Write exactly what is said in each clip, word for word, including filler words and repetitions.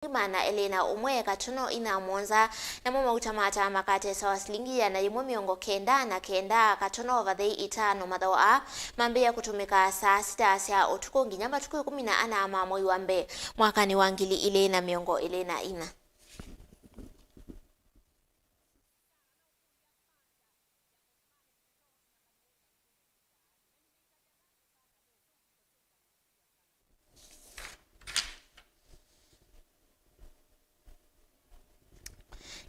maana elĩ na ũmwe katono inya mũonza, namo mauta ma taa makatesawa silingi ĩana yĩmwe mĩongo kenda na kenda katono vathei itano. Mathaũ aa mambĩĩa kũtũmĩka saa sita sya ũtukũ nginya matukũ ĩkũmi na ana ma mwei wa mbee mwakanĩ wa ngili ilĩ na mĩongo ĩlĩ na inya.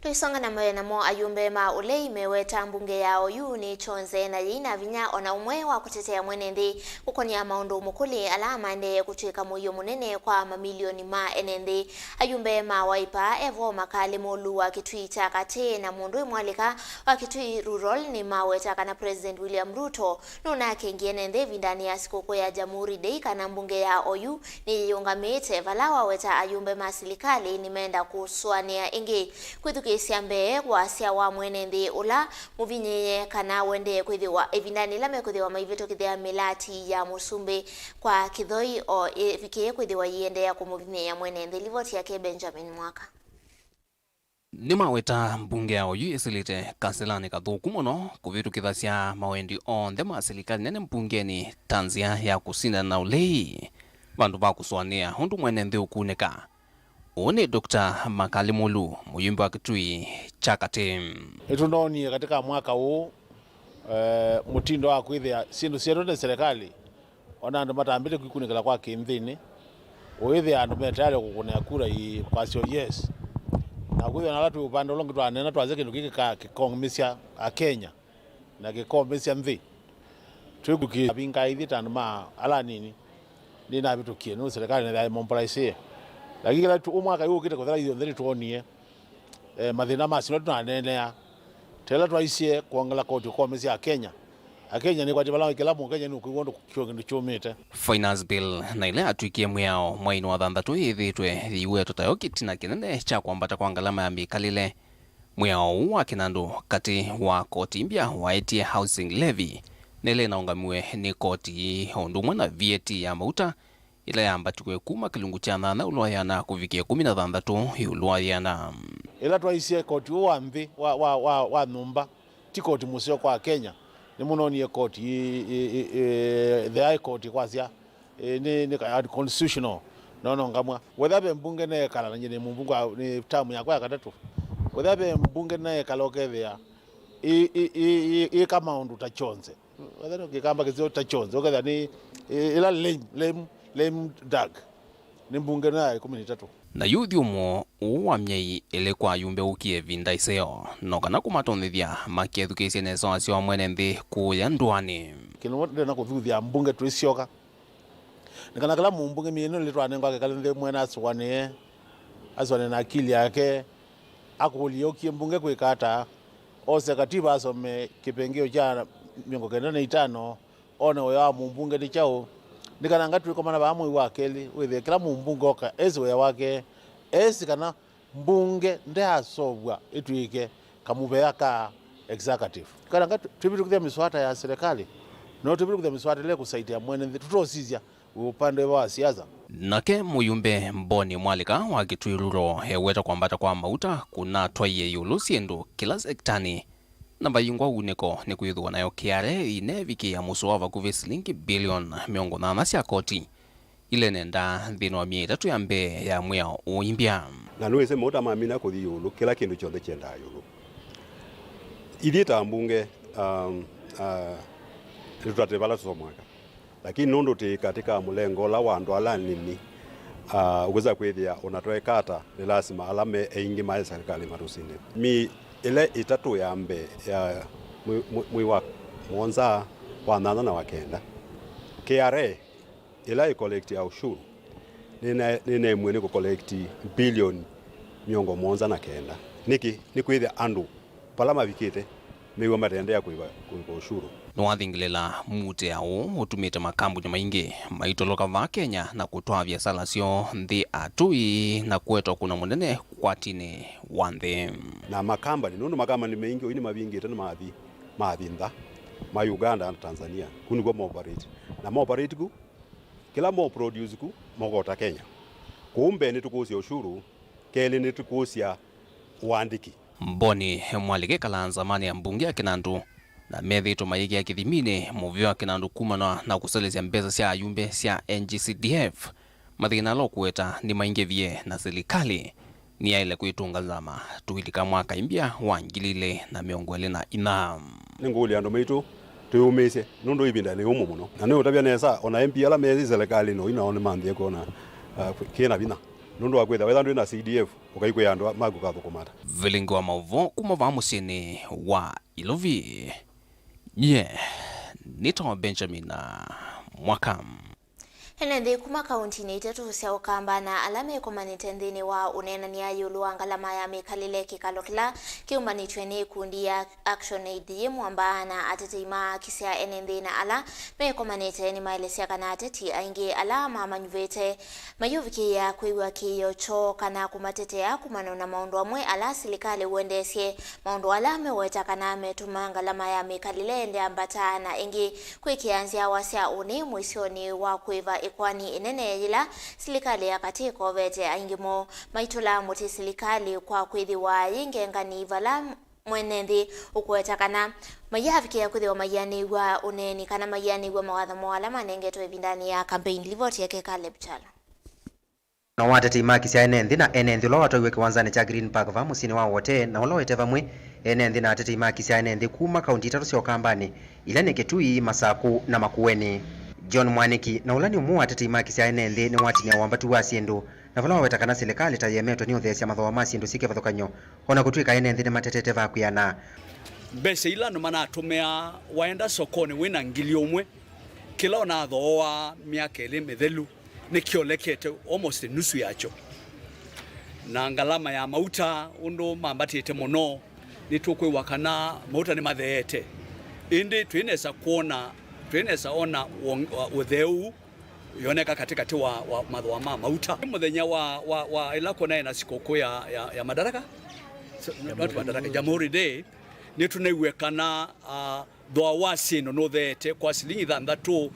Tũisonga na mbee namo, ayumbe ma ũlei meweta mbunge ya oyu nĩ kyonze na yĩina vinya ona ũmwe wa kũtetea mwene nthĩ kũkonĩa maũndũ mũkũlĩ ala maendee kũtw'ĩka mũio mũnene kwa mamilioni ma ene nthĩ. Ayumbe ma Wiper, Evo Makali Mulu wa Kitui kya Katĩ na Mũndũ Mwalika wa Kitui Rural nĩmaweta kana President William Ruto nũnakengie ene nthĩ ĩvindanĩ ya sikũkũ ya Jamhuri Day kana mbunge ya oyu nĩyĩũngamĩte, vala waweta ayumbe ma silikalĩ nĩmenda kũsũanĩa ĩngĩ kwĩthukĩĩsya mbee wasya wa mwene nthĩ ũla mũvinyĩĩe kana wendee kwĩthĩwa ĩvindanĩ ĩla mekwĩthĩwa maivĩtũkĩthya mĩlati ya mũsumbĩ kwa kĩthoi o ĩvikĩe kwĩthĩwa yĩendeea kũmũvinyĩĩa mwene nthĩ. Livoti yake Benjamin Mwaka. Nĩmaweta mbunge ya oyu ĩsĩlĩte kaselanĩ kathũku mũno kũvĩtũkĩthasya mawendi onthe ma silikalĩ nene mbungenĩ ta nzĩa ya kũsindana na ũlei vandũ va kũsũanĩa ũndũ mwene nthĩ ũkunĩka. Ũũ nĩ Doctor Makali Mulu, mũyumbe wa Kitui kya Katĩ. Nĩtũnoonie katika mwaka ũũ, eh, mũtindo wa kwĩthĩa syĩndũ syetu nĩ serikali ona andũ matambĩte kwĩkunĩkĩla kwa kĩnthĩnĩ, ũĩthĩa andũ me tayarĩ kũkũnĩa kura ii kwasyo yes. Na kwĩthĩa na ala twĩ ũvande ũla ũngĩ twaneena twasya kĩndũ kĩĩ kĩka-, kĩkomĩsya Akenya na kĩkomĩsya nthĩ. Twĩkũkĩĩa vinga ithyĩ ta andũ ma ala anini, nĩnavĩtũkie nũndũ serikali nĩthaĩ mobilize. Lakini kĩla tu-, mwaka yu ũkĩte kũthela ithyonthe nĩtwonie, eh, mathĩna ma syĩndũ tũnaneenea. Ta ĩla twaisye kwongela koti ũkomĩsya Akenya. Akenya nĩkwatĩ vala kĩla Mũkenya nũkwĩw'a ũndũ kĩo kĩndũ kyũmĩte. Finance Bill na ĩla yatw'ĩkie mwĩao mweinĩ wa thanthatũ yĩthĩĩtwe yĩiwetwe tayo kĩtina kĩnene kya kwambata kwa ngalama ya mĩkalĩle. Mwĩao ũũ wa kĩnandũ katĩ wa koti mbya waetie housing levy, na ĩla ĩnaũngamiwe nĩ koti ii, o ũndũ ũmwe na V A T ya mauta, ĩla yambatiwe kuma kĩlungu kya nyanya ũla wa ĩana kũvikĩa ĩkũmi na thanthatũ ĩũlũ wa ĩana. Ĩla twaisye koti ũũ wa nthĩ wa, wa, wa, wa nyũmba, ti koti mũseo kwa Kenya, nĩmũnonie koti ĩ, ĩ, ĩ, ĩ, the High Court kwasya, ĩ, nĩ, nĩ ka-, unconstitutional, nono ngamwa. Wetha ve mbunge neekala, na nyie nĩ mũmbunge wa, nĩ term yakwa ya katatũ. Wetha ve mbunge neekala ũkethĩa ĩ, ĩ, ĩ, ĩ, ĩka maũndũ ta kyonze. Wethani kĩkamba kĩseo ta kyonze, ũkethĩa nĩ, ĩ-, ĩla lame, lame, lame duck. Nĩ mbunge ĩno ya ĩkũmi na itatũ. Na yu ũthyũmũo ũũ wa myei ĩlĩ kwa ayumbe ũkie ĩvinda ĩseo, no kana kũmatonyethya makethukĩĩsya nesa wasya wa mwene nthĩ kũũya ndũanĩ. Kĩndũ ndĩna kũthuthya mbunge twĩsyoka. Nĩ kana kĩla mũmbunge myei ĩno ĩlĩ twanengwa akekale nthĩ mwene asũanĩe, asũanĩe na akili yake, akũlye ũkie mbunge kwĩka ata, ose katiba asome kĩvengeo kya mĩongo kenda na itano, one wĩa wa mũmbunge nĩ kyaũ. Nĩ kana anga twĩkomana vaa mwei wa kelĩ, wĩthĩe kĩla mũmbunge oka esi wĩa wake, esi kana mbunge ndeasovw'a ĩtw'ĩke kamũvea ka executive. Nĩ kana anga twĩvĩtũkĩthya mĩswata ya silikalĩ, no twĩvĩtũkĩthya mĩswata ĩla ĩkũsaidia mwene nthĩ, tũtosisya wĩ upande wa siasa. Nake mũyumbe Mboni Mwalĩka wa Kitui Rural eweta kwambata kwa mauta kũnatwaie ĩũlũ syĩndũ kĩla sektanĩ, na vayingwa unĩko nĩ kwĩthĩwa nayo K R A ĩneevikĩĩa mũseo wa vakuvĩ silingi bilioni mĩongo nyanya sya koti ila ĩnendaa nthĩnĩ wa myei ĩtatũ ya mbee ya mwĩao ũũ imbya. Na nĩwĩsĩ mauta mamina kũthi ĩũlũ, kĩla kĩndũ kyonthe kyendaa ĩũlũ. Ithyĩ ta mbunge, um, uh, nĩtũtatĩte vala tũsomwaka. Lakini nũndũ twĩ katĩ ka mũlengo ũla wa andũ ala anini, ah, ũkwĩsa kwĩthĩa ona tweeka ata, nĩ lasima ala me aingĩ maĩ serikali matũsinde. Myei ĩla ĩtatũ ya mbee ya mwei, mwei, mwei wa mũonza, wa nyanya na wa kenda, K R A ĩla ĩ collect ya ushuru nĩna-, nĩnaemwe nĩ kũ collect bilioni mĩongo mũonza na kenda. Nĩkĩ? Nĩ kwĩthĩa andũ vala mavikĩte, mew'a matendea kũĩva, kũĩva ushuru. Nĩwathingĩlĩla mũutĩa ũũ ũtumĩte makambuni maingĩ maitoloka vaa Kenya na kũtwaa viasala syoo nthĩ atũi na kũetwa kũna mũnene kwatinĩ wa nthĩ. Na makambani, nũndũ makambani maingĩ oyu nĩmavingĩte na mathi, mathi nza, ma Uganda na Tanzania, ku nĩkw'o ma operate. Na ma operate ku, kĩla mo produce ku, mokota Kenya. Kũu mbee nĩtũkũsya ushuru, Kelĩ, nĩtũkũsya ũandĩki. Mboni Mwalĩke ekalaa nzamanĩ ya mbunge ya Kinandu, na methĩĩtwe mayĩkĩa kĩthiminĩ mũvĩa wa Kinandu kumana na kũselesya mbesa sya ayumbe sya N G C D F. Mathĩna ala ũkũweta nĩmaingĩvie na silikalĩ nĩyaĩle kwĩtũnga nzama tũilika mwaka imbya wa ngili ilĩ na mĩongo ĩlĩ na inya. Nĩngũkũlya andũ maitũ twĩyũmĩĩsye nũndũ ĩvinda nĩ yũmũ mũno, na nĩũtavya nesa, ona M P ala me silikalĩnĩ oyu nao nĩmanthie kwona, uh, kĩna vinya nũndũ wa kwĩtha wetha ndwĩ na C D F, ũkaikwĩa andũ maku kathũkũmata. Vilingi wa maũvoo kuma vaa mũsyĩnĩ wa Ilovi. Nyie nĩtawa Benjamin Mwaka. Ene nthĩ kuma kauntinĩ itatũ sya Ũkamba na ala mekomanĩte nthĩnĩ wa ũneenany'a ĩũlũ wa ngalama ya mĩkalĩle, kĩkalo kĩla kĩũmbanĩtw'e nĩ ikundi ya Action Aid yĩ mwamba na atetei ma haki sya ene nthĩ na ala mekomanĩte nĩmaelesya kana ateti aingĩ ala mamanyuvĩte mayũvikĩĩa kwĩw'a kĩĩo kyoo kana kũmatetea kumana na maũndũ amwe ala silikalĩ ũendeesye, maũndũ ala meweta kana metũma ngalama ya mĩkalĩle ĩende ambata na ĩngĩ kwĩkĩa nzyawa sya ũnĩ mũisyonĩ wa kũĩva ĩkoani ĩnene yĩla silikalĩ ya katĩ ĩkovete aingĩ moo maitũla mũtĩ silikalĩ kwa kwĩthĩwa yĩ ngengani vala mwene nthĩ ũkũweta kana maiyavikĩa kwĩthĩwa maianĩw'a ũneeni kana maianĩw'a mawatho moo ala manengetwe ĩvindanĩ ya kambeini. Livoti yake Caleb Kyalo. Na wa atetei ma haki sya ene nthĩ na ene nthĩ ũla watwaiwe kĩwanzanĩ kya Green Park vaa mũsyĩnĩ wa Wote, na ũla waĩte vamwe ene nthĩ na atetei ma haki sya ene nthĩ kuma kaunti itatũ sya Ũkambanĩ, ila nĩ Kitui, Masaku na Makueni. John Mwaniki, na ũla nĩ ũmwe wa atetei ma haki sya ene nthĩ, nĩwatinia wambatu wa syĩndũ, na vala waweta kana silikalĩ ta yĩemetwe nĩ ũtheesya mathooa ma syĩndũ syĩ kĩvathũkany'o, o na kũtw'ĩka ene nthĩ nĩmatetete va kwĩana. Mbesa ila andũ manatũmĩaa, waenda sokonĩ wĩ na ngili ũmwe, kĩla ũnathooaa myaka ĩlĩ mĩthelu nĩkyolekete almost nusu yakyo. Na ngalama ya mauta ũndũ mambatĩte mũno, nĩtũkwĩw'a kana mauta nĩmatheete. Ĩndĩ twĩnesa kwona, twĩnesa ona won-, ũtheu yoneka katĩkatĩ wa, wa mathooa ma mauta. Mũthenya wa, wa, wa ĩla kũnaĩ na sikũkũ ya, ya, ya Madaraka, so, not Madaraka, Jamhuri Day, nĩtũnew'e kana, ah, thooa wa syĩndũ nũtheete kwa silingi thanthatũ,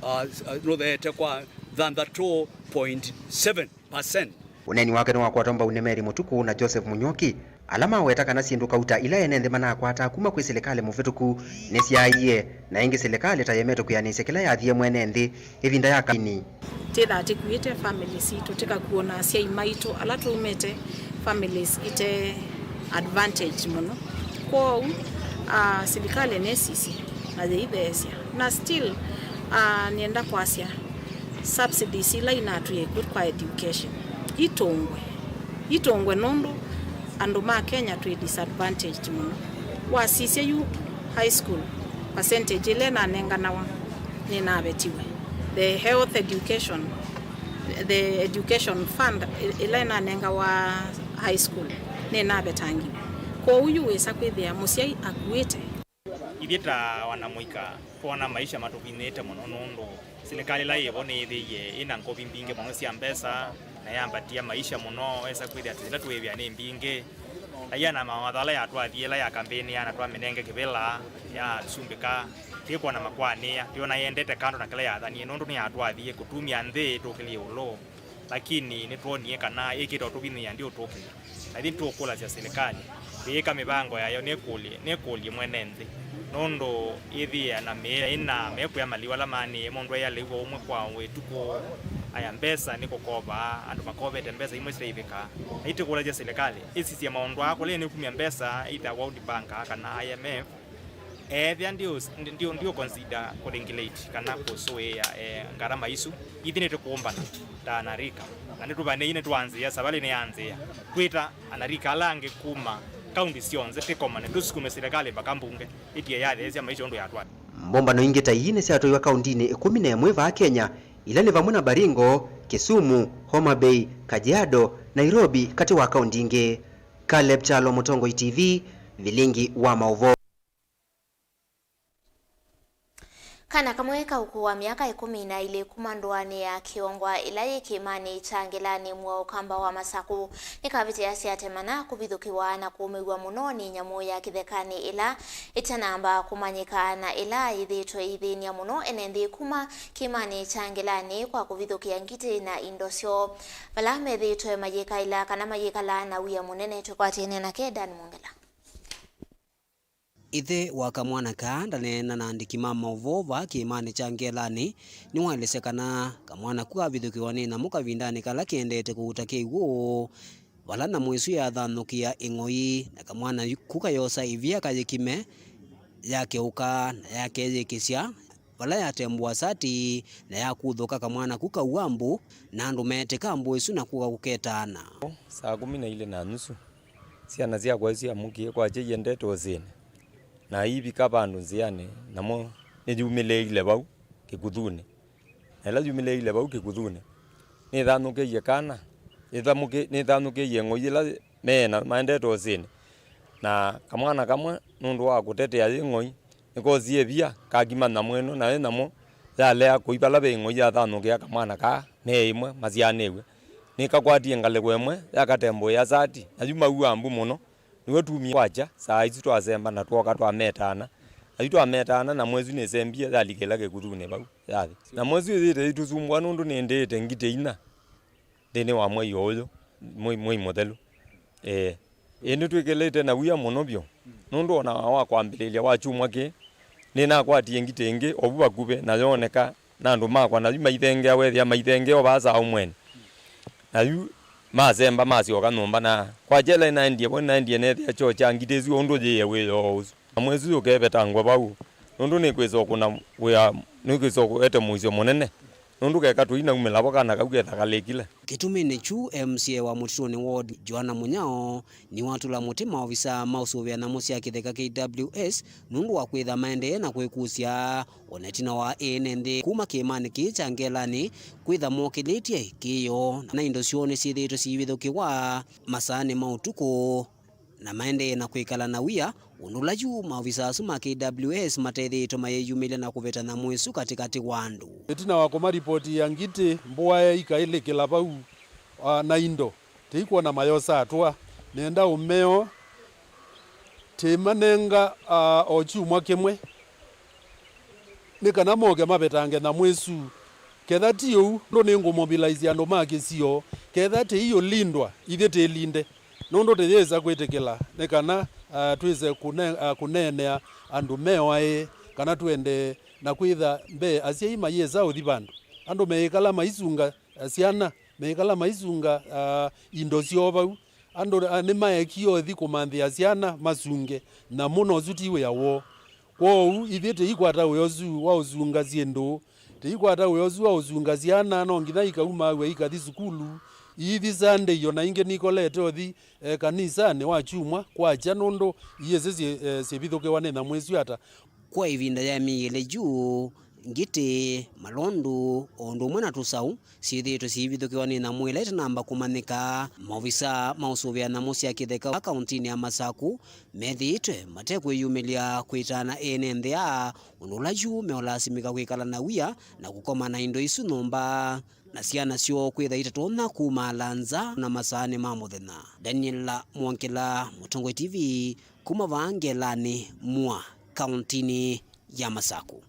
ah, nũtheete kwa thanthatũ point seven percent. Ũneeni wake nĩwakwatwa mbau nĩ Mary Mũtukũ na Joseph Mũnyuoki, ala maweta kana syĩndũ kauta ila ene nthĩ manakwataa kuma kwĩ silikalĩ mũvĩtũku nĩsyaaie, na ĩngĩ silikalĩ ta yemetwe kwĩanĩsya kĩla yathie mwene nthĩ ĩvinda ya kaini. Twĩthaa tĩkuĩte families sitũ, tĩkakuo na asyai maitũ ala tũumĩte families ite advantage mũno. Kwoou, ah, silikalĩ nesisye na yĩitheesya. Na still, ah, nĩenda kwasya subsidies ila inatwĩe kwa education itũngwe, itũngwe nũndũ andũ ma Kenya twĩ disadvantaged mũno. Wasisya yu high school, percentage ĩla ĩnanenganawa nĩnavetiwe. The health education, the education fund ĩ-, ĩla ĩnanengawa high school nĩnavetangiwe. Kwoou yu wĩsa kwĩthĩa mũsyai akuĩte. Ithyĩ ta wanamũika, twona maisha matũvinyĩĩte mũno nũndũ silikalĩ ĩla yĩvo nĩyĩthĩie ĩna ngovi mbingĩ mũno sya mbesa, na yambatia maisha mũno, wesa kwĩthĩa atĩ ĩla twĩĩvĩa nĩ mbingĩ. Aiana mawatho ala yatwathie ĩla ya kambeini ya na twamĩnenge kĩvĩla, yasumbĩka, tĩkwona makwanĩa, twĩona yendete kando na kĩla yathanie, nũndũ nĩyatwathie kũtumya nthĩ ĩtũkĩlye ĩũlũ. Lakini nĩtwonie kana ĩkĩte ũtũvinyĩĩa ndiũtũkĩlya. Na ithyĩ nĩtũkũlasya silikalĩ yĩĩka mĩvango yayo nĩkũlye, nĩkũlye mwene nthĩ. Nũndũ ĩthĩe na mĩĩ ĩna mekwĩa maliu ala maanĩe, mũndũ eĩalĩw'a ũmwe kwa ĩtukũ, aya mbesa nĩkũkova, andũ makovete mbesa imwe sitaĩvĩka. Na itũkũlasya silikalĩ ĩsisye maũndũ aa kũla ĩnĩkumya mbesa, either World Bank kana I M F, Ethĩa ndiũ, ndiũ, ndiũ consider kũregulate kana kũsũĩa, eh, ngarama isu, ithyĩ nĩtũkũmbana ta anarika. Na nĩtũvanĩie, nĩtwanzĩa, savalĩ nĩyanzĩa. Twĩta anarika ala angĩ kuma kaunti syonthe, tĩkomane, tũsukume silikalĩ mpaka mbunge ĩtie yatheesya maisha ũndũ yatwaa. Mbũmbano ingĩ ta ii nĩsyatwaiwe kauntinĩ ĩkũmi na ĩmwe vaa Kenya, ila nĩ vamwe na Baringo, Kisumu, Homa Bay, Kajiado, Nairobi, katĩ wa kaunti ingĩ. Caleb Kyalo, Mũtongoi T V, vilingi wa maũvoo. Kana kamwe ka ũkũũ wa myaka ĩkũmi na ĩlĩ kuma ndũanĩ ya Kĩongwa ĩla yĩ kĩĩmanĩ kya Ngelani, Mũao Kamba wa Masakũ, nĩkavĩtĩasya ate mana kũvithũkĩwa na kũũmĩw'a mũno nĩ nyamũ ya kĩthekanĩ ĩla ĩtanamba kũmanyĩka na ĩla yĩthĩĩtwe ĩithĩny'a mũno ene nthĩ kuma kĩĩmanĩ kya Ngelani kwa kũvithũkĩa ngitĩ na indo syoo vala methĩĩtwe mayĩkaĩla kana mayĩkalaa na wia mũnene. Twĩkwatĩanĩa nake Dan Mwongela. Ĩthe wa kamwana kaa ndaneena na andĩki ma maũvoo vaa kĩĩmanĩ kya Ngelanĩ. Nĩwaelesya kana kamwana ku kavithũkĩwa nĩ nyamũ kavindanĩ kala kĩendete kũuta kĩw'ũ, vala nyamũ ĩsu yathanũkĩa ĩng'oi, na kamwana ku kayosa ĩvia kayĩkime, yakeũka na yakeyĩkĩsya vala yatembũa sati, na yakuthũka kamwana ku kaua mbu, na andũ meetĩka mbu ĩsu na kũka kũketaana. Saa kũmi na ilĩ na nusu, syana syakwa isu syamũkie kwakya iendete ũsĩnĩ, na iivika vandũ nzĩanĩ, namo nĩyumĩlĩĩile vau kĩkuthunĩ. Na ĩla yumĩlĩĩile vau kĩkuthunĩ, nĩthanũkĩie kana, ĩthamũkĩ-, nĩthanũkĩie ng'oi ĩla meena maendete ũsĩnĩ, na kamwana kamwe nũndũ wa kũtetea yĩ ng'oi, nĩkosie ĩvia, kakima nyamũ ĩno, nayo nyamũ yalea kũi vala ve ĩng'oi, yathanũkĩa kamwana kaa me ĩmwe masyaanĩw'e. Nĩkakwatie ngalĩko ĩmwe, yakatembũĩa sati, na yu maua mbu mũno. Nĩw'o tumie kwakya, saa isu twasemba na twooka twametaana. Na yu twametaana, nyamũ ĩsu nĩsembie, yalikĩla kĩkuthunĩ vau yathi. Nyamũ ĩsu ĩthĩĩte ĩitũsumbũa nũndũ nĩndĩĩte ngitĩ inya nthĩnĩ wa mwei o ũyũ, mwei, mwei mũthelu. Ĩĩ. Ĩĩ, nĩtwĩkĩlĩte na wia mũno vyũ, nũndũ o na wa kwambĩlĩlya wa kyumwa kĩĩ, nĩnakwatie ngitĩ ĩngĩ o vu vakuvĩ, na yooneka na andũ makwa, na yu maithengea, wethĩa maithengea o vaa saa ũmwenĩ. Na yu masemba masyoka nyũmba, na kwakya ĩla nĩnaendie vo, nĩnaendie neethĩa kyoo kya ngitĩ ĩsu o ũndũ yĩĩ wĩoo ũsu. Nyamũ ĩsu yũke ĩvetangwe vau, nũndũ nĩkwĩsa ũkũna wĩa, nĩkwĩsa kũete mũisyo mũnene, nũndũ keka tũinaumĩla vo kana kau kethakalĩkile. Kĩtumi nĩ kyu, M C A wa Mũtitũnĩ Ward, Joanna Mũnyao, nĩwatũla mũtĩ maovisa ma ũsũvĩa nyamũ sya kĩtheka, K W S, nũndũ wa kwĩtha maendee na kwĩkusya o na ĩtina wa ene nthĩ kuma kĩĩmanĩ kĩĩ kya Ngelanĩ kwĩtha mokĩlĩtye kĩĩo, na indo syoo nĩsyĩthĩĩtwe siivithũkĩwa masaanĩ ma ũtukũ, na maendee na kwĩkala na wia, ũndũ ũla yu maovisa asu ma K W S matethĩĩtwe mayĩyumĩlya na kũveta nyamũ ĩsu katĩkatĩ wa andũ. Ĩtina wa kũmaripoti ya ngitĩ mbũae ikaĩlĩkĩla vau, a, na indo, tĩikwona mayosa atũa. Nenda ũmeo, tĩmanenga, a, o kyumwa kĩmwe, nĩ kana moke mavetange nyamũ ĩsu. Ketha ti ũu, ndũ nĩngũmobilize andũ ma kĩsio, ketha tĩiũlindwa, ithyĩ tĩlinde, nũndũ tĩyĩsa kwĩtĩkĩla nĩ kana, ah, twĩse kũne-, ah, kũneenea andũ meoaĩe, kana tũendee na kwĩtha mbee asyai mayĩsa ũthi vandũ. Andũ meĩkala maisunga, ah, syana, meĩkala maisunga, ah, indo syoo vau. Andũ, ah, nĩmaekie ũthi kũmanthĩa syana masunge, na mũno ũsu ti wĩa woo. Kwoou, ithyĩ tĩikwata wĩa ũsu wa ũsunga syĩndũ, tĩikwata wĩa ũsu wa ũsunga syana, no nginya ikauma wĩa ikathi sukulu, iithi Sunday, o na ingĩ nikolete ũthi, eh, kanisanĩ wa kyumwa kwakya, nũndũ iyĩsĩ syĩ-, eh, syĩvithũkĩwa nĩ nyamũ ĩsu ata. Kwa ĩvinda ya myei ĩlĩ yu, ngitĩ, malondu, o ũndũ ũmwe na tũsaũ syĩthĩĩtwe siivithũkĩwa nĩ nyamũ ĩla ĩtanamba kũmanyĩka. Maovisa ma ũsũvĩa nyamũ sya kĩtheka kaũntinĩ ya Masaku methĩĩtwe matekwĩyumĩlya kwĩtaana ene nthĩ aa, ũndũ ũla yu meũlasimĩka kwĩkala na wia na kũkoma na indo isu nyũmba, na syana syoo kwĩtha itatonya kumaala nza na masaanĩ ma mũthenya. Daniel Mwongela, Mũtongoi T V, kuma vaa Ngelanĩ, Mua, kaũntinĩ ya Masaku.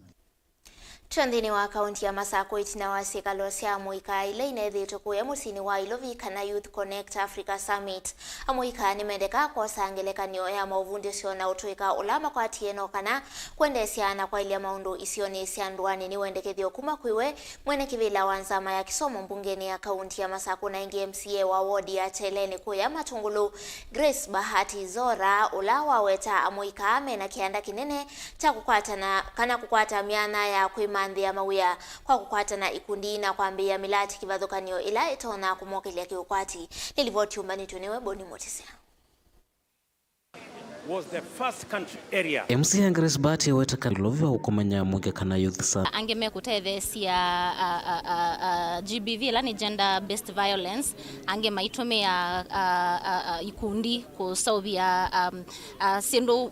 Twĩ nthĩnĩ wa kaũnti ya Masaku, ĩtina wa syĩkalo sya amũika ila inethĩĩtwe kũya mũsyĩnĩ wa Ilovi kana Youth Connect Africa Summit, amũika nĩmendeka kwosa ngelekany'o ya maũvundĩsyo na ũtũĩka ũla makwatie no kana kwendeesya na kwaĩlya maũndũ isionĩ sya ndũanĩ. Nĩ wendekethyo kuma kwĩ we mwene kĩvĩla wa nzama ya kĩsomo mbungenĩ ya kaũnti ya Masaku na ĩngĩ M C A wa wodi ya Cheleni kũya Matũngũlũ, Grace Bahati Zora, ũla waweta amũika mena kĩanda kĩnene kya kũkwatana kana kũkwata myanya ya kwĩmanthĩa mawĩa kwa kũkwatana ikundi na kwambĩĩa mĩlati kĩvathũkany'o ĩla ĩtonya kũmokelya kĩũkwati. Nĩ livoti yũmbanĩtw'e nĩwe Boni Mũtĩsya. Was the first country area. M C A Grace Bahati eweta kana Ilovi wa kũkomanya mũika kana Youth Summit. Angĩ mekũtetheesya, a, a, a, a, G B V, ĩla nĩ gender based violence. Angĩ maitũmĩa, a, a, a, ikundi kũseũvya, um, a, syĩndũ,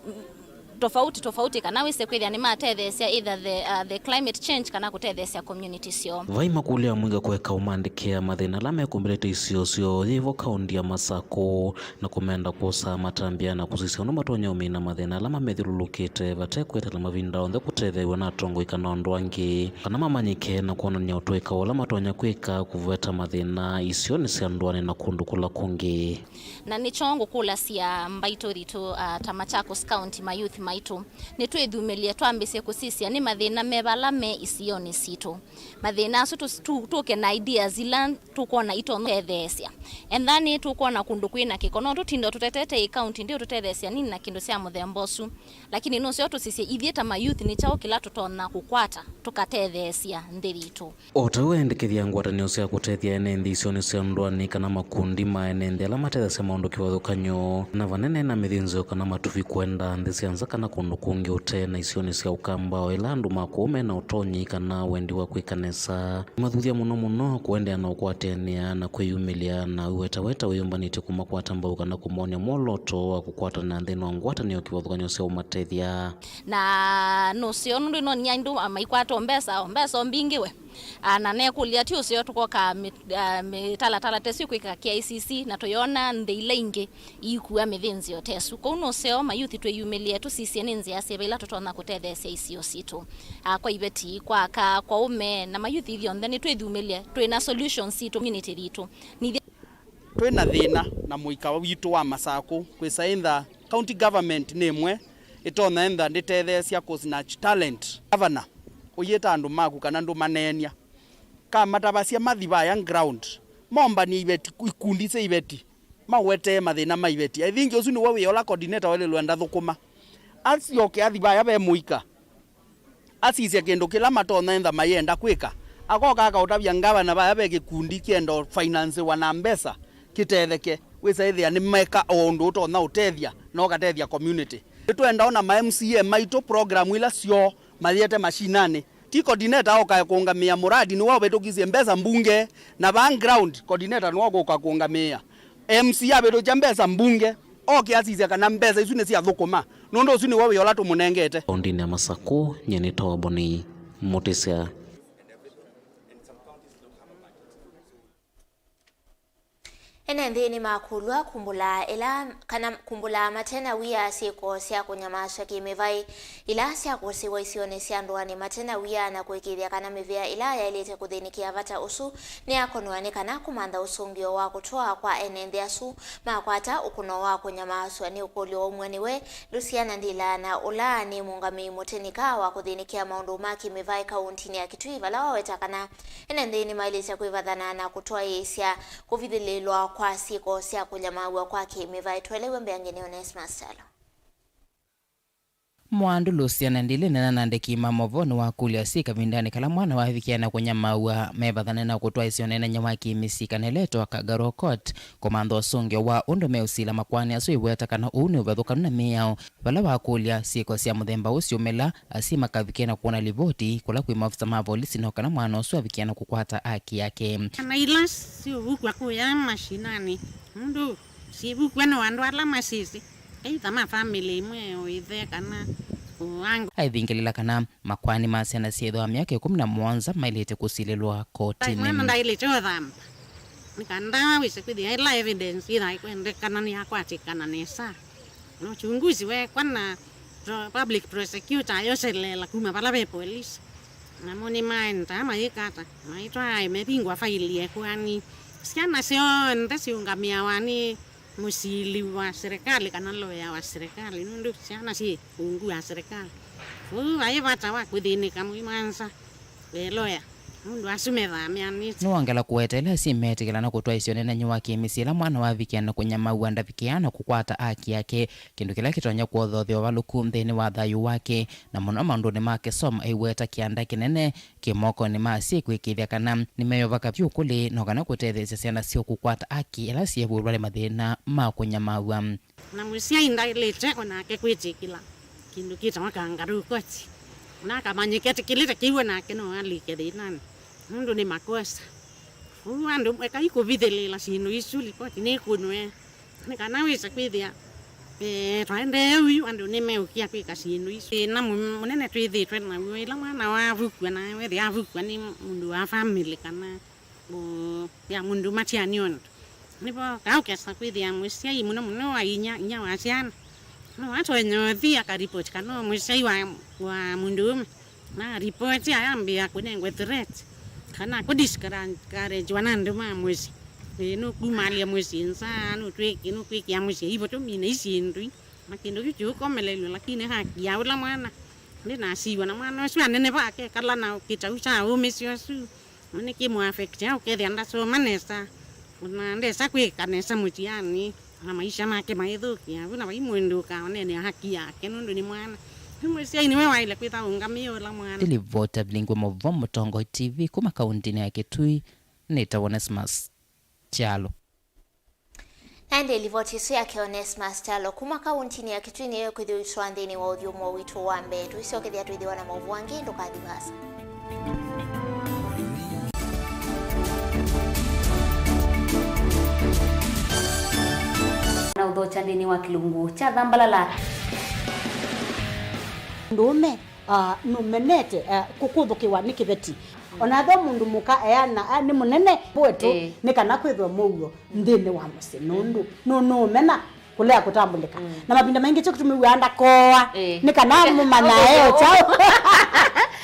tofauti tofauti, kana wĩse kwĩthĩa nĩmatetheesya either the, uh, the climate change kana kũtetheesya community syoo. Vai makũlyo ya mũinga kũeka ũmaandĩkĩa mathĩna ala mekũmbĩlĩte isio syoo, yĩvo kaũnti ya Masakũ, na kũmenda kwosa matambya na kũsisya ũndũ matonya ũmina mathĩna ala mamethyũlũlũkĩte, vate kwetela mavinda onthe kũtetheew'a na atongoi kana andũ angĩ, kana mamanyĩke na kwonany'a ũtũĩka ũla matonya kwĩka kũveta mathĩna isionĩ sya ndũanĩ na kũndũ kũla kũngĩ. Na nĩkyo ngũkũlasya mbaitũ thitũ, ah, ta Machakos County mayouth maitũ, nĩtwĩthumĩlye twambĩsye kũsisya nĩ mathĩna me vala me isionĩ sitũ. Mathĩna asu tũs-, tu-, tũke na ideas ila tũkwona itũtetheesya. Ethani tũkwona kũndũ kwĩ na kĩko, no tũtinde tũtetete ĩ county ndĩ ũtũtetheesya nini na kĩndũ sya mũthemba ũsu. Lakini nũseo tũsisye ithyĩ ta mayouth nĩ kyaũ kĩla tũtonya kũkwata tũkatetheesya nthĩ yitũ. O ta ũu endekethya ngwatanĩo sya kũtethya ene nthĩ isionĩ sya ndũanĩ kana makundi ma ene nthĩ ala matethasya maũndũ kĩvathũkany'o, na vanene na mĩthĩnzĩo kana matuvi kwenda nthĩ sya nza kana kũndũ kũngĩ ũte na isionĩ sya Ũkamba, o ĩla andũ ma kũu me na ũtonyi kana wendi wa kwĩka nesa. Mathuthya mũno mũno kũendeea na ũkwatĩanĩa na kwĩyumĩlya na wetaweta wĩyũmbanĩtye kũmakwata mbau kana kũmonya mwolooto wa kũkwatana nthĩnĩ wa ngwatanĩo kĩvathũkany'o sya ũmatethya. Na nũseo nũndũ ĩno nĩ andũ maikwata o mbesa, o mbesa o mbingĩ we. Ah, na nekũlya ti ũseo tũkoka mĩ-, ah, mĩtalatala tesu kwĩka K I C C na tũyona nthĩ ila ingĩ iikua mĩthĩnzĩo tesu. Kwoou nũseo mayouth twĩyumĩlye tũsisye nĩ nzĩa syĩva ila tũtonya kũtetheesya isio sitũ. Ah, kwa iveti, kwa aka, kwa ũme, na mayouth ithyonthe nĩtwĩthumĩlye twĩ na solutions sitũ community yitũ. Nithe- Twĩ na thĩna na mũika witũ wa Masakũ, kwĩsa ĩntha county government nĩ ĩmwe ĩtonya ĩntha ndĩtetheesya kũ snatch talent. Governor, ũyĩta andũ maku kana ndũmaneenya. Kamatavasya mathi vaya ground, mombanie iveti, ikundi sya iveti, mawetee mathĩna ma iveti. I think ũsu nĩw'o wĩa ũla coordinator waĩlĩlwe ndathũkũma. Asyoke athi vaya ve mũika, asisye kĩndũ kĩla matonya ĩntha mayenda kwĩka. Akoka akaũtavya ngavana vaya ve kĩkundi kĩenda ũfinansiwa na mbesa kĩtetheke. Wĩsa ĩthĩa nĩmeka o ũndũ ũtonya ũtethya na ũkatethya community. Nĩtwenda ona ma M C A maitũ program ila syoo mayĩete mashinanĩ. Ti coordinator okae kũũngamĩĩa mũradi, nĩwe ũvĩtũkisye mbesa mbunge, na vaa ground coordinator nĩwe ũkũka kũũngamĩĩa. M C A avĩtũkya mbesa mbunge, oke asisya kana mbesa isu nĩsyathũkũma, nũndũ ũsu nĩwe wĩa ũla tũmũnengete. Kaũntĩnĩ ya Masakũ, nyie nĩtawa Boni Mũtĩsya. Ene nthĩ nĩmakũlw'a kumbũla ĩla, kana kumbũla mate na wia syĩko sya kũnyamaasya kĩ-mĩvaĩ ila syakũsĩĩwa isionĩ sya ndũanĩ mate na wia na kũĩkĩĩthya kana mĩvĩa ĩla yaĩlĩte kũthĩnĩkĩa vata ũsu nĩyakonwa nĩ kana kũmantha ũsũngĩo wa kũtũa kwa ene nthĩ asu makwata ũkũno wa kũnyamaasw'a nĩ ũkũlyo ũmwe nĩwe Luciana Ndilana, ũla nĩ mũũngamĩi mũtĩnĩka wa kũthĩnĩkĩa maũndũ ma kĩ-mĩvaĩ kaũntinĩ ya Kitui, vala waweta kana ene nthĩ nĩmaĩlĩte kwĩvathana na kũtwaĩĩsya kũvithĩlĩlwa kwa syĩko sya kũnyamaaw'a kwa kĩ-mĩvaĩ. Tũelewe mbeange nĩ Onesmus Kyalo. Mwaandũ Luciana Ndilana na andĩki ma movoo nĩwakũlya syĩ kavindanĩ kala mwana wavikĩa na kũnyamaaw'a mevathane na kũtwaĩsya ũneenany'a wa kĩ-mĩsyĩ kana ĩla ĩtawa Kangaroo Court kũmantha ũsũngĩo wa ũndũ meũsila makoani asu ĩweta kana ũu nĩ ũvathũkanu na mĩao. Vala wakũlya syĩko sya mũthemba ũũ syumĩla, asyai makavikĩa na kũona livoti kũla kwĩ maofisa ma volisi no kana mwana ũsu avikĩa na kũkwata aki yake. Na ila syĩvukw'a kũya mashinani, nũndũ syĩvukw'a no andũ ala masisĩ, either ma family ĩmwe, o ĩthe kana o angu. Aivingĩlĩla kana makoani ma syana syĩthwa myaka ĩkũmi na mũonza maĩlĩte kũsilĩlwa kotinĩ. Mwana ndaĩlĩte ũthamba, nĩ kana wĩse kwĩthĩa ĩla evidence yĩthaa ĩkwendekana nĩyakwatĩkana nesa. Na uchunguzi wekwa na pro-, public prosecutor ayoseleela kuma vala ve police. Namo nĩmaendaa mayĩka ata? Maitwaa mevingwa faili ekoani. Syana syonthe siũngamĩawa nĩ mũsili wa serikali kana loya wa serikali, nũndũ syana syĩ ungu wa serikali. Ũu vai vata wa kũthĩnĩka mũimwanza ve loya, nũndũ asu methaa meanĩte. Nĩwongela kũweteela asyai metĩkĩlana kũtwaĩsya ũneenany'a wa kĩ-mĩsyĩ ĩla mwana wavikĩa na kũnyamaaw'a ndavikĩaa na kũkwata aki yake, kĩndũ kĩla kĩtonya kwothothya ũvalũku nthĩnĩ wa thayũ wake, na mũno maũndũnĩ ma kĩsomo aiweta kĩanda kĩnene kĩ mokonĩ ma asyai kũĩkĩĩthya kana nĩmeyovaka vyũ kũlĩ no kana kũtetheesya syana syoo kũkwata aki ĩla syĩvũlwa nĩ mathĩna ma kũnyamaaw'a. Na mũsyai ndaĩlĩte o nake kwĩtĩkĩla kĩndũ kĩtawa kangaroo court. Na akamanyĩka etĩkĩlĩte kĩu o nake no alike thĩnanĩ, nũndũ nĩ makosa. Ũu andũ ekai kũvithĩlĩĩla syĩndũ isu, livoti nĩkũnwe, nĩ kana wĩse kwĩthĩa Eh, twaendee ũu, andũ nĩmeũkia kwĩka syĩndũ isu. Thĩna mũ-, mũnene twĩthĩĩtwe naw'o, ĩla mwana wavukwa, na wethĩa avukwa nĩ mũndũ wa family kana ya mũndũ matianĩo ndeto. Nĩvo kaa ũkesa kwĩthĩa mũsyai mũno mũno wa inya, inya wa syana, no atonya ũthi akaripoti kana mũsyai wa, wa mũndũũme na aripoti ayambĩĩa kũnengwe threat kana kũdiscouragewa na andũ ma mũsyĩ. Ĩĩ, nũkumalya mũsyĩ nza, nũtwĩkĩ-, nũkwĩkĩa mũsyĩ ivo tũmine isyĩndũ. Na kĩndũ kĩu kĩũkomelelw'a, lakini haki ya ũla mwana ndĩnasiw'a, na mwana ũsu aneneva akekala na kĩtau kya ũmĩsyo ũsu. Na nĩkĩmũaffectia, ũkethĩa ndasoma nesa, na ndesa kwĩka nesa mũtiani, na maisha make maithũkĩa vu, na vai mũndũ ũkaonene haki yake nũndũ nĩ mwana. Yu mũsyai nĩwe waĩle kwĩtha ũngamĩe ũla mwana. Ĩlivoti ya Vilingi wa Maũvoo Mũtongoi T V kuma kauntinĩ ya Kitui, nĩtawa Onesmus Kyalo. Na ĩndĩ livoti ĩsu yake Onesmus Kyalo kuma kauntinĩ ya Kitui nĩyo ĩkwĩthĩwa ĩitwaa nthĩnĩ wa ũthyũmũo witũ wa mbee. Tũisyokethya twĩthĩwa na maũvoo angĩ, ndũkathi vaasa. Na ũthokya nthĩnĩ wa kĩlungu kya Thambalala. Mũndũũme, ah, nũmenete, ah, kũkũthũkĩwa nĩ kĩveti. Ona ethĩwa mũndũ mũka eana, ah, nĩ mũnene kwetu, ĩĩ, nĩ kana kwĩthwe mũuo nthĩnĩ wa mũsyĩ, nũndũ nũ-, nũũmena kũlea kũtambũlĩka. Mm. Na mavinda maingĩ kyo kĩtũmĩw'aa ndakooa, ĩĩ, nĩ kana mũmanya e o kyaũ.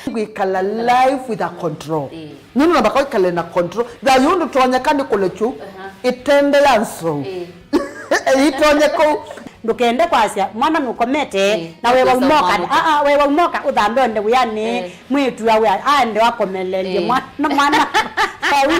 Kwĩkala life with a control. Ĩĩ. Nũndũ namba kwĩkale na control. Thayũ ndũtonyeka nĩ kũlekyu, aha, ĩtende ya nzou. Ĩĩ. Ĩtonye kũu. Ndũkende kwasya mwana nũkomete, ĩĩ, na wewa ũkesa ũmoka, mwana. Aa, wewa ũmoka ũthambe onde wĩanĩ, ĩĩ, mwĩtu awe aende akomelelye, ĩĩ, mwana, mwana. Kau.